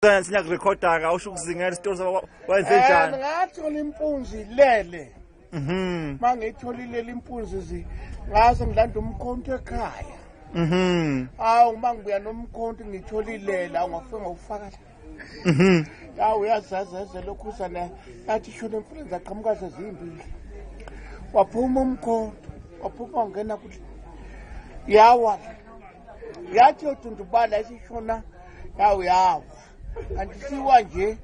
Siyakurekhoda-ke, awusho ukuzingela isitori wenze njani? Ngathola impunzi ilele. Uma ngiyitholile impunzi zi ngase ngilanda umkhonto ekhaya. Hawu, uma ngibuya nomkhonto ngitholile la, ngafike ngawufaka la. Hawu, uyazazeze lokhuzana, yathi shona emfuleni, zaqhamuka sezimbili. Waphuma umkhonto, waphuma wangena kule. Yawa. Yathi yodundubala isishona, yawu yawa. Kanti siwa nje,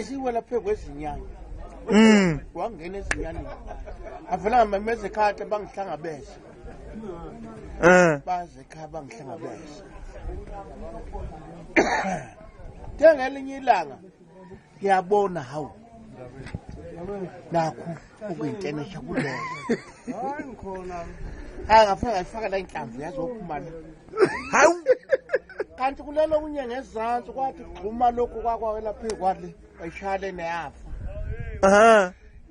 siwela phezu kwezinyane. Wangena ezinyaneni. Avela ngamemeza ekhaya bangihlangabeze. Baze ekhaya bangihlangabeze. Ngelinye ilanga ngiyabona, hawu, nakhu okuyintenesha kulele. Hayi, ngafika ngayifaka la inhlamvu yazophuma la. Hawu. Kanti kulelo kunye ngezansi kwathi gxuma lokhu kwakwawela phezu kwale, wayishaya neyafa.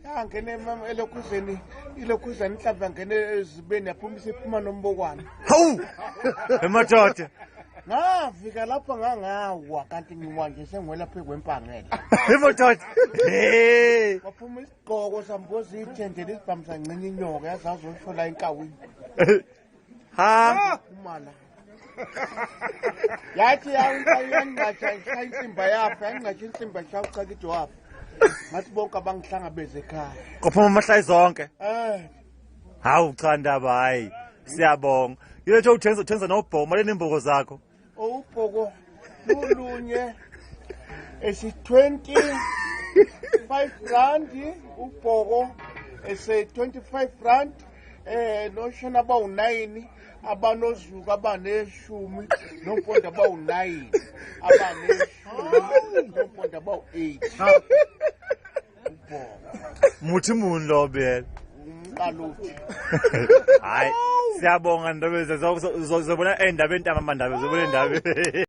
Yangena elokhuzeni, ilokhuzeni inhlamvu yangena ezibeni, yaphuma isiphuma nombokwane. Hawu. Emadoda. Ngafika lapho ngangawa, kanti ngiwa nje sengiwela phezu kwempangela. Emadoda. Hey. Waphuma isigqoko samboza ithende lesibhamu sancinya inyoka yazazoshola enkawini. Ha. Phuma la. Yathi yangingqasha ishaya insimba yafa, yangingqasha insimba ishaya ucakithi wafa. Ngathi bonke abangihlangabeze ekhaya. Kwaphuma amahlayi zonke. Eh. Hawu cha ndaba, hayi. Siyabonga. Yile uthenza uthenza nobhoko, malini imboko zakho? Ubhoko lulunye esi 25 rand, ubhoko ese 25 rand, noshana abawu9, abanozuka abaneshumi, nompondo abawu9, abaneshumi, nompondo abawu8 ubhoko. Muthi muni lo biyela? Umqaluthi. Hayi, siyabonga ndaba, zobona endabeni ntamama ndaba, zobona endabeni.